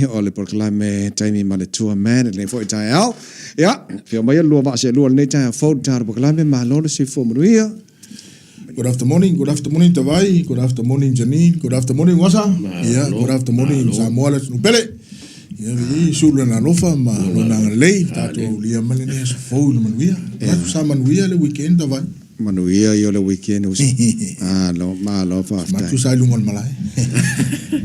O le polokalame taimi ma le tour man i lenei foi taeao. Ia, afio maia le lua vaa seelua i lenei taeao fou i le tatou polokalame, malo le soifua manuia. Good after morning, good after morning Tavai, good after morning Janine, good after morning Wasa, yeah, good after morning Samoa le atunuu pele. Ia vili sulu lana alofa ma lona agalelei, tatou aulia mai lenei aso fou i le manuia. Manatu sa manuia le weekend Tavai. Manuia ia o le weekend uso. Malo, malo faafetai. Matu sa i luga o le malae.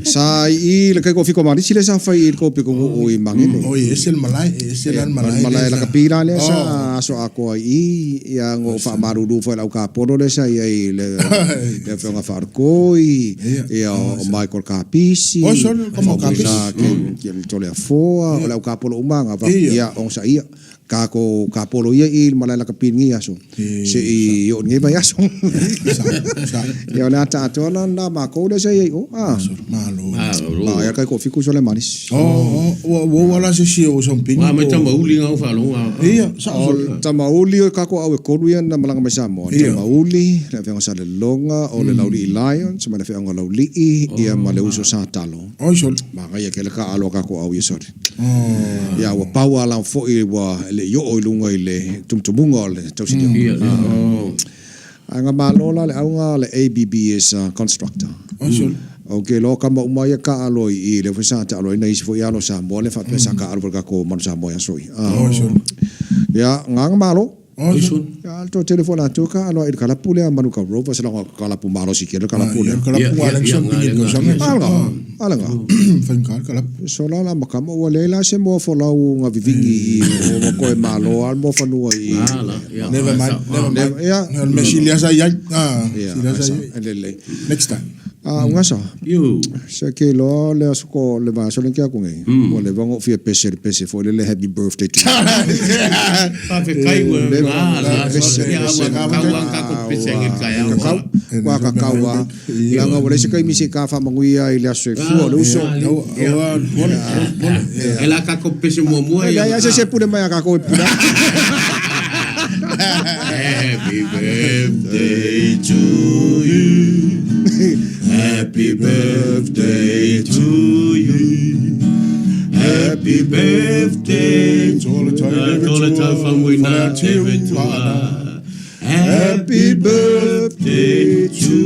Sa i i le kaikofiku a Malisi lea sa fai i le koupikonuu i Magele. Oi, e ese le malae, e ese la le malae. O le malae lakapi la lea sa aso atoa i i, ia na ou faamalulu foi i le au kapolo lea sa i ai i le Afioga Faaolokoi, ia o Michael Kapisi, Faumuina Toleafoa, o le au kapolo uma lava, ia onosaia. Kako kapolo ia i le malae lakapi i lenei aso, se i oo i lenei vaiaso. Ia o le ata atoa la lena a makou lea sa i ai i o. Malo. Ma ia kai ko fiku sole malisi. Oh, ua ua la se si o something. Wa mai tamauli ngau faalogo. Ia, sa o tamauli o kako au e kolu ia na malaga mai Samoa. Tamauli, le afioga Salelologa, o le Laulii Lions, ma le afioga Laulii, ia ma le uso sa Talo. Oi sole. Manaia tele ka alo a kako au ia sole. Ia ua pau a lava foi ua le i oo i luga i le tumutumuga o le tausinio. Ae na malo la le auga o le ABB is a constructor. Ou te iloa o tama uma ia taaalo i i, lea foi sa taaalo ai nai isi foi alo Samoa lea faapea sa taaalo foi i le tatou Manu Samoa i aso ia. Ia, na na malo. Ia, le toatele foi o latou e taaalo ai i le kalapu lea a Manuka Rovers, leaga o le kalapu malosi tele le kalapu lea. A lena, a lena. Sola la ma kama, ua leai la se moa folau na vivigi i o ua toe malo lava le moa fanua i i. Never mind, never mind. Ia. O le mea sili lava sa i ai. Ia, Sili lava sa i ai. e lelei. Next time. A Ugasa, se ke iloa le aso ko le vaiaso lea na tea atu nei, ua leva ona ou fia pese i le pese foi lele happy birthday to you. Faafetai ua na la Pese, ia pese. ua kakau a tatou pese i le taeao. Kakau, ua kakau lava. Leaga ua leai se taimi se i ta faamanuia i le aso soifua o le uso. E la tatou pese muamua E leai lava se isi e pule mai a tatou e pule atu. Happy birthday to you. Happy birthday to you. Happy birthday to le tau famuina te vetua. Happy birthday to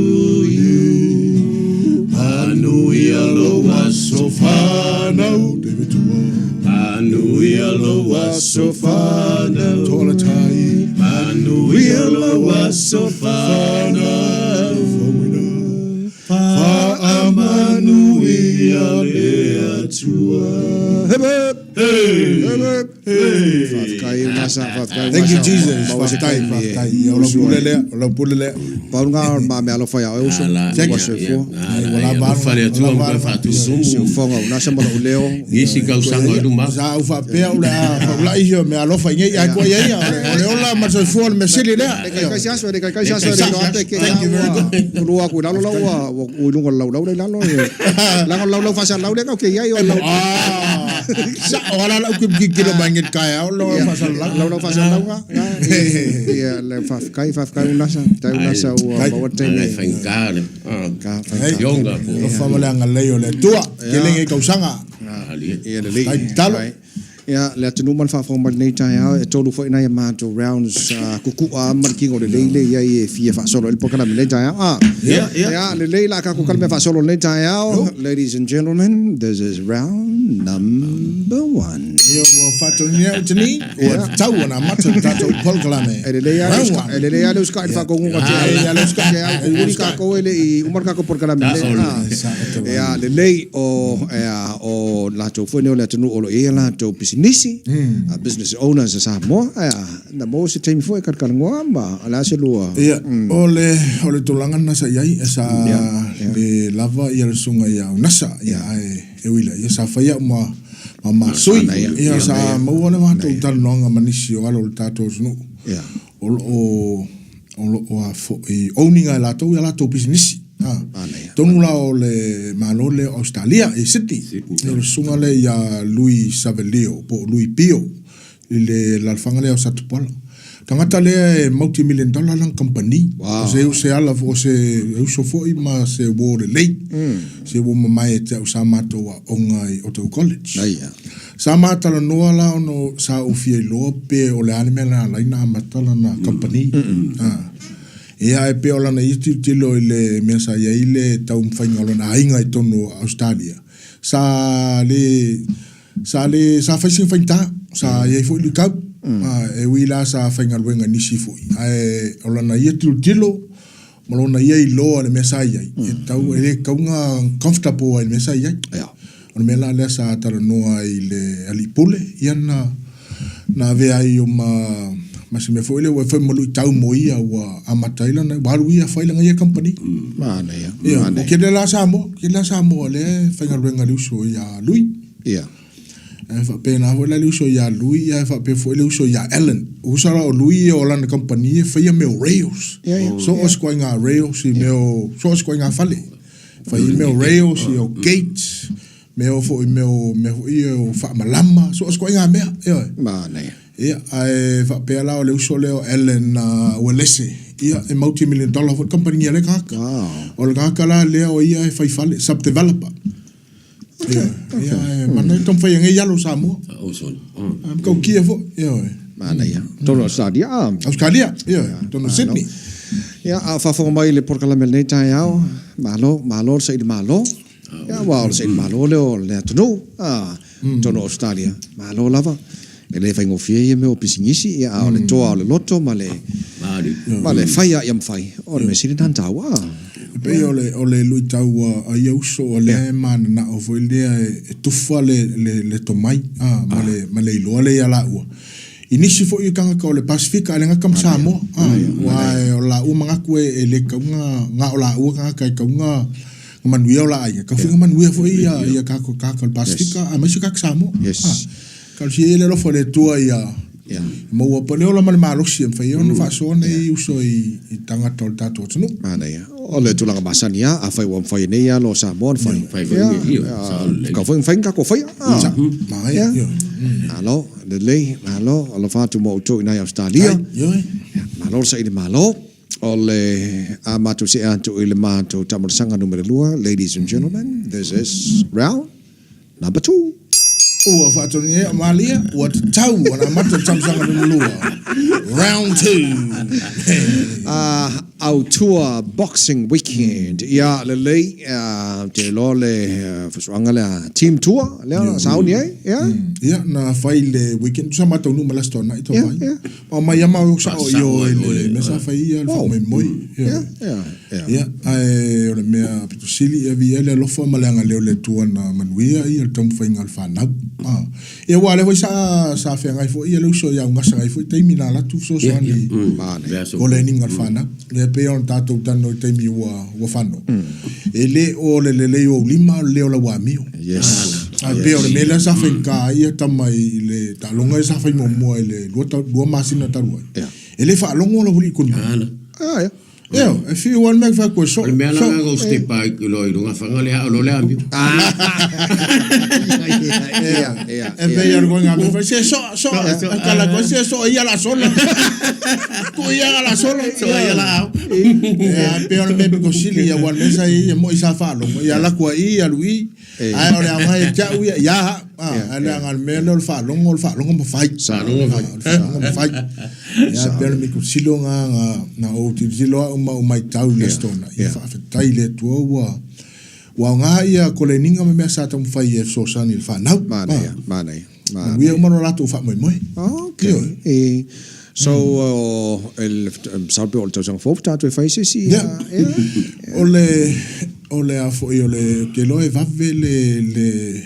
you. Manuia lou aso fanau te vetua. Manuia lou aso fanau. Tola tai. Manuia lou aso fanau. Famuina. Faamanuia le Atua. Hey! Faafetai Masa, faafetai Masa. Thank you Jesus. Faafetai, faafetai. Ia o lau pule lea, o lau pule lea. Pau lena o le ma meaalofa ia oe uso. Thank you. Soifua. Ua lava Alofa le Atua ma toe faatutumu. Siufoga una sa ma lou leo. Nisi tausaga o i luma. Sa ou faapea o le a faulai sio meaalofa i nei, ae tua i ai ia, o le ola ma le soifua o le mea sili lea. Le kaikai se aso, le kaikai se aso, le iloa atu e ke Thank you very good. ua ulua atu i lalo lau ua ua i luga o le laulau lea i lalo. Leaga o le laulau faasalalau lea kau ke i ai o le lau. Sao ala lau kikilo mai ngi taeao lo faasalalau. Laulau faasalalau ga. Ia le faafetai, faafetai Unasa, faafetai Unasa ua maua le taimi. Ai faigata le. Ka faigata. Ionga po. Alofa ma le agalelei o le Atua. Tele nei tausaga. Ia lelei. Faafetai tatalo. Ia, le atunuu ma le faafofoga mai i lenei taeao, e tolu foi nai a matou rounds kukua ma le tino lelei lea i ai e fia faasolo ai le polokalame i lenei taeao. A, Ia, ia. ia, lelei la tatou kalamea faasolo i lenei taeao. Ladies and gentlemen, this is round number one. Ia, ua faatonuina au Janine, ua tatau ona amata le tatou polokalame. E lelei lava le Round usikai, one. e lelei lava le usikai i le faatonuga te au. Lelei lava le usikai. Te au, uli tatou e le i uma le tatou polokalame lelei. A, ia, lelei o, ia, O latou foi nei o le atunuu o lo o i ai a latou pisinisi, business owners a Samoa, ae na maua se taimi foi e talatalanoa ma o le a se lua. Ia, o le, o le tulaga lena sa i ai, sa le lava ia le susuga ia Unasa, ia ae e ui lea, ia sa fai au ma, ma ma sui, ia sa maua le matou talanoaga ma nisi o alo o le tatou atunuu, o lo o, o lo o a foi owning a e latou ia latou pisinisi. A, tonu la o le Malo lea o Ausetalia i Sydney, o le susuga lea ia Lui Savelio po o Lui Pio i le alaalafaga lea o Satupuala. Tagata lea e multi million dollar lana kamupani. O se o se ala o se uso foi ma se uo lelei. Se uo mamae ia te au sa matou aoga i Otago College. Sa ma talanoa la ona sa ou fia iloa pe o le a le mea na ala ai ona amata lana kamupani. Ia ae pei o lana ia tilotilo i le mea sa i ai le taumafaiga o lona aiga i totonu o Ausetalia, sa le Sa le, sa fai sina faigata, sa i ai foi luitau, e ui la sa faigaluega i nisi foi, ae o lana ia tilotilo ma lona ia iloa i le mea sa i ai, e tatau, e le tatau ona comfortable ai i le mea sa i ai. O le mea la lea sa talanoa ai i le alii pule, ia na, na avea ai ma, ma se mea foi lea ua fai ma luitau mo ia ua amata ai lana, ua alu ia fai lana ia kamupani. Manaia, Ia, manaia. ua tele la Samoa, tele la Samoa lea e faigaluega i le uso ia Lui. Ia. Ae faapena foi la le uso ia Lui, ae faapea foi le uso ia Alan. O uso la o Lui o lana kamupani e faia mea o rails. Ia, ia. So o se ituaiga rails i mea o, so o se ituaiga fale. Fai i mea o rails, i o gates, mea o foi mea o mea foi ia o faamalama, so o se ituaiga mea, ioe. Manaia. Ia, ae faapea la o le uso lea o Alan Uelese, ia e multi million dollar foi le kamupani a lea tagata. Wow. O le tagata la lea o ia e fai fale, sub developer. Okay. Ia, e mana e taumafai ai alo o Samoa. Awesome. Matautia foi, ioe. Manaia. Tonu Australia. Australia, ioe, tonu Sydney. Ia, a o faafofoga mai i le polokalame i lenei taeao, malo, malo le saili malo. Ia, aua o le saili malo lea o le atunuu, tonu Australia. Malo lava. E le faigofie ia mea o pisinisi, ia, a o le toa o le loto ma le, ma le fai lava ia mafai, o le mea sili lena ona taua. E pei o le, o le luitau a ia uso o lea e mananao foi lea e tufa le, le, le tomai, a, ma le, ma le iloa lea ia laua. I nisi foi o tagata o le Pasefika, a le gata ma Samoa, a, aua o laua manatu e, e le tatau ona, na o laua tagata e tatau ona manuia o la aiga, e tatau foi ona manuia foi ia, ia tatou tagata o le Pasefika, aemaise tagata Samoa. Yes. Talosia ia le alofa o le Atua ia maua pea le ola ma le malosi e mafai ai ona faasoa nei uso i tagata o le tatou atunuu. Manaia. O le tulaga masani lava, afai ua mafai nei alo o Samoa ona fai. Fai foi ia, sao lelei. Tatau foi ona mafai ona tatou faia. Manaia, ioe. Malo, lelei, malo, alofa atu mo outou i ina i Ausetalia. Ioe. Malo le saili malo. O le a matou see atu i le matou taamolosaga numera 2, ladies and gentlemen, this is round number 2. Ua faatonu ai a Malia, ua tatau ona amata le taamilosaga lona lua, round 2. Autua Boxing Weekend. Ia, lelei, ou te iloa le fusuaga lea Team Tour, lea na sauni ai, ia? Ia, na fai le weekend, tusa ma taunuu mai le Aso Toonai tau vai. Ma mai ama o sao i o i le mea sa fai ia le faamoemoe. Ia, ae o le mea pito sili ia viia le alofa ma le agalelei o le Atua na manuia ia le taumafaiga a le fanau. Ia aua o lea foi sa sa feagai foi ia le uso ia Augasa ngai foi taimi na alu atu fesoasoani i koleniga a le fanau. Ia pei ona tatou talanoa i taimi ua ua fano. E le o le lelei o ou lima a o le lelei o lau amio. Yes. Ae pei o le mea lea sa faigata ai ia tama i le taaloga ia sa fai muamua i le 2 masina talu ai. Yeah. E le faalogo lau alii koni. Ala. Ah, yeah. Eo, e fiu lava le mea e fai atu e soo. O le mea la na ou step ai loa i luga fanga lea ao loa le amio. E pei o le koiga mea fai, se soa, soa, e kala koe, se soa ia la sola. Tu ia la sola. Soa ia la ao. Ia, e pei o le mea pito sili ia, aua o le mea sa i ai, e moi sa faalogo. Ia alu atu ai i, alu i. Ae o le aoga ia te au ia, ia ha. Ae le aoga o le mea lea o le faalogo, o le faalogo ma fai. Faalogo ma fai. O le faalogo ma fai. Ia, e pei o le mea lena na ou tilotilo au ma ou matau i le Aso Toonai, ia faafetai i le Atua ua ua aoga ia koleniga ma mea sa taumafai e fesoasoani i le fanau. Manaia, manaia. Manuia uma lo latou faamoemoe. Okay. E, so, masalo pe o le tausaga fou tatou e fai se isi. Yeah. O le, o le a foi, o le, ou te iloa e vave le, le,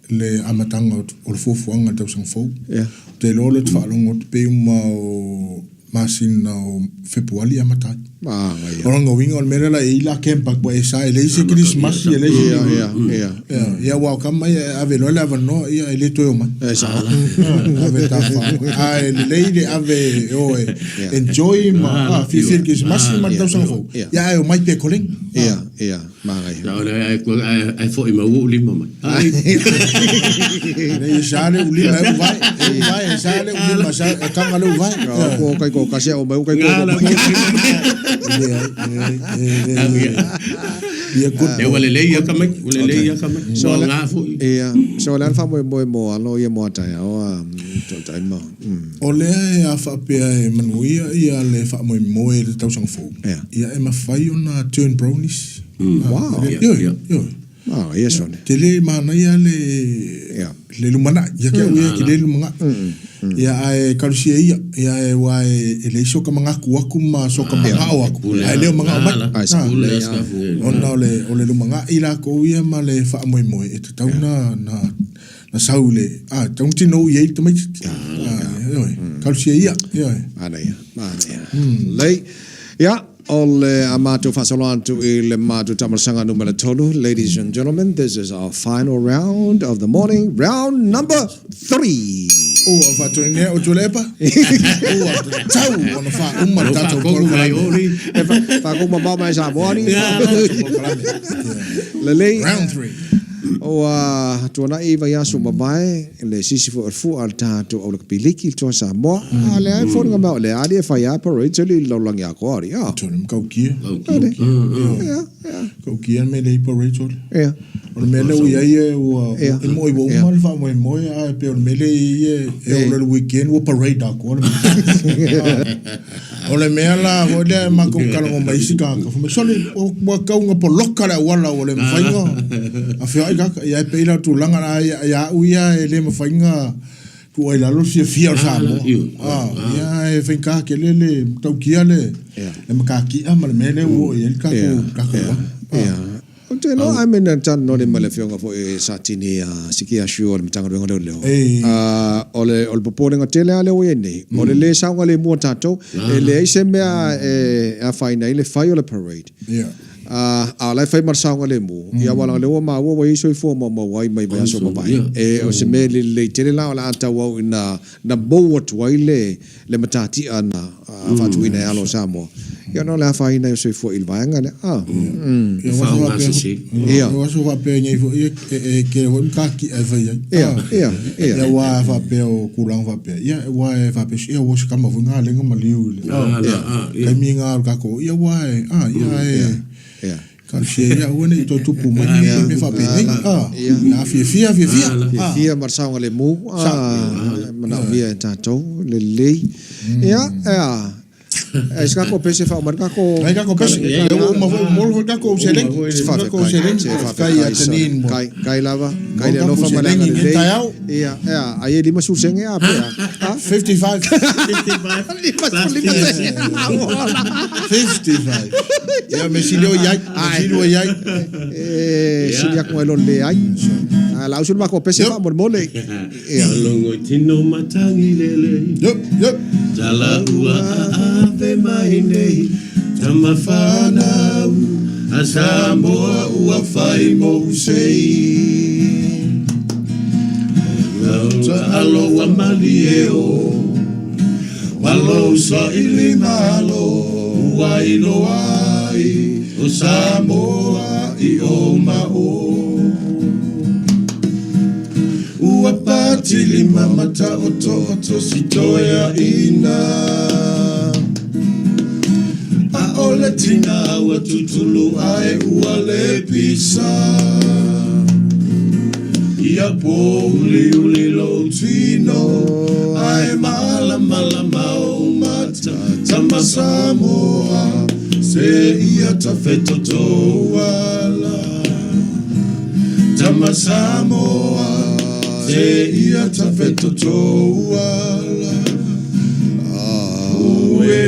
le amataga o le fuafuaga i le tausaga fou. Yeah. Ou te iloa o lea ou te faalogo atu pei uma o masina o Fepuali e amata ai. Manaia. O lona uiga o le mea lea la e i ai la camp atu e sa e leai se kerisimasi e leai se Ia, ia, ia. Ia, ia aua o kama ia e ave loa le avanoa ia e le toe omai. E sao. Ave tafao. Ae lelei le ave e o e enjoy ma ah, fiafia i le kerisimasi ma le tausaga fou. Ia. Ia ae omai pea koleni. Ia, ia, manaia. La ole ai ko ai ai foi ma u lima mai. Ai. Lelei e sa le ulima e uvae. E uvae e sa le ulima sa e kanga le uvae. Ia, ko kai ko kasi o mai kai ko. Ngala mo lima. Leai, leai, leai. Ia good. E ua lelei ia ka mai, ua lelei ia ka mai. So, Ua le- ngā foi. Ia, so le a le faamoemoe mo alo ia mo a taeao a tautai ma. O lea e a faapea e manuia ia le faamoemoe i le tausaga fou, Ia. ia e mafai ona turn pro nisi. Wow. Ioe, ioe. Ah, ia sone. Tele manaia le Ia. le lumanai, ia ke au ia ke le lumanai. Ia ae kalusia ia, ia e aua e leai soka mangaku aku ma soka mangao aku, ae le o mangao mai. Ai sa. Pule a scafu. Ona o le o le lumanai lakou ia ma le faamoemoe e tatau na na na sau i le a tatau na tinou i ai le tamaitiiti. Ioe, kalusia ia, ioe. Manaia, manaia. Lelei. Ia, o le a matou faasolo atu i le matou taamalasaga numera tolu. Ladies and gentlemen, this is our final round of the morning, round number three. Ua faatoinea o Tuilaepa, ua tatau ona faauma le tatou polokalame. E faakomu mamao mai Samoa ni. Lelei. Round 3. Ua tuanai vaiaso mavae le sisi foi o le fua a le tatou au lakapi liki i le Toa Samoa. A lea e foliga mai o lea ali e fai a parade se li lalolagi atoa ali. Ah. Tole matautia. Ia, ia. Matautia le mea lea i parade sole. Ia. O le mea lea ua i ai e ua Ia. e moi ua uma le faamoemoe ae pei o le mea lea i ai e oo i le weekend ua parade atoa le mea. O le mea la foi lea e matou talanoa ma isi tagata, fai mai, sole, ua tau ina poloka le auala ua le mafai ona feoai tagata. Ia e pei la o le tulaga la ia au ia e le mafai ona tuu ai i lalo le fiafia o le Samoa. Ia e faigata tele le matautia le matatia ma le mea lea ua oo i ai le tatou uafu. Ou te iloa I mean talanoa nei ma le afioga foi Satini Sikia Shu o le Matagaluega o Leoleo. O le o le popolega tele lava lea ua i ai nei, o le lē saogalemu o tatou, e leai se mea e afaina ai le fai o le parade. A o la e fai ma le saogalemu, ia aua leaga o lea ua maua ua i ai soifua maumau ai mai vaiaso mavae. E o se mea le lelei tele la o le a tauau ina na mou atu ai le le matatia na faatuina e alo o Samoa, ia ona o le afaina ai o soifua i le vaega lea. Ah. Ia ua faapea, Ia. ua faapea nei foi e e tele foi matatia e fai ai. Ia, ia, ia. Ia aua faapea o tulaga faapea, ia aua e faapea, ia ua se kama foi na lenga maliu i le taimi na o le tatou, ia aua e, ah, ia e, Ia. Talosia ia aua ne i toe tupu mai ni mea faapenei. A fiafia, fiafia. Fiafia ma le saogalemu e manaomia e tatou, lelei. Ia, ea, e se kako pese faauma ai le kako. Ai kako pese. Ia ua uma foi, momoli foi le kako seleni. Kako seleni. Faafetai Faafetai ia Tanine mo. Kai, kai lava. Kai le alofa ma le agalelei. Ia, ea, ai e 50 sene a pe a. Ha? 55. 55 sene. 55. Ia, me sili o iai. Me sili o iai. E sili aku ai lo le ai. A la usu le makou pese faamolemole. Ia. Logo tino matangi lele. Yep, yep. Tala ua aave mai nei tama whanau a Samoa ua whai mou sei. Lauta alo ua malie o Malo sa ili malo ua iloa ai o Samoa i o ma o. Ua patili mamata o to si toea ina. A o le tina ua tutulu ae ua le pisa. Ia pōuliuli lou tino ae malamalama ou mata tama Samoa se ia tafetotou ala. Tama Samoa se ia tafetotou ala. Ue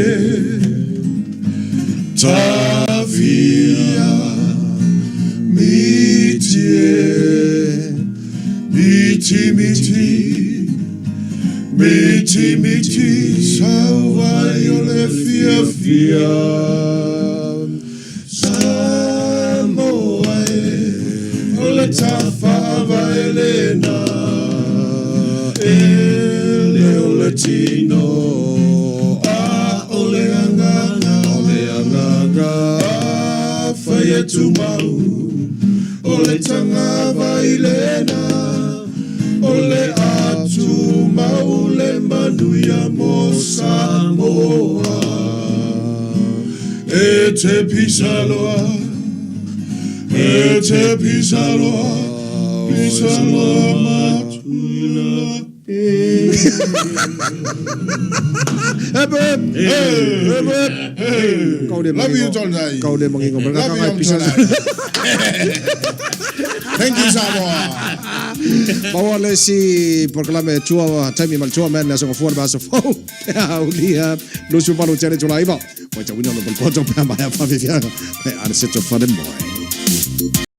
tafia miti e miti miti. Mitimiti sauvai o le fiafia Samoa e o le tafaavae lena E le o le tino a o le agaga O le agaga afai e tumau O le tagavai lena O le a tumau le manuia mo Samoa E te pisa loa E te pisa loa Pisa loa ma Tutuila e Hep hep! Hep hep! Kau le Love you, Tolai. Kau le mangingo. Love you, Pisa. Tolai. Thank you, Samoa. Maua le isi polokalame tua taimi ma le tua man aso gafua le vaiaso fou pe a aulia 28 tele Tula'iva. Matauina o le polepoto pe a maea faafiafiaga pe a le seto fale moe.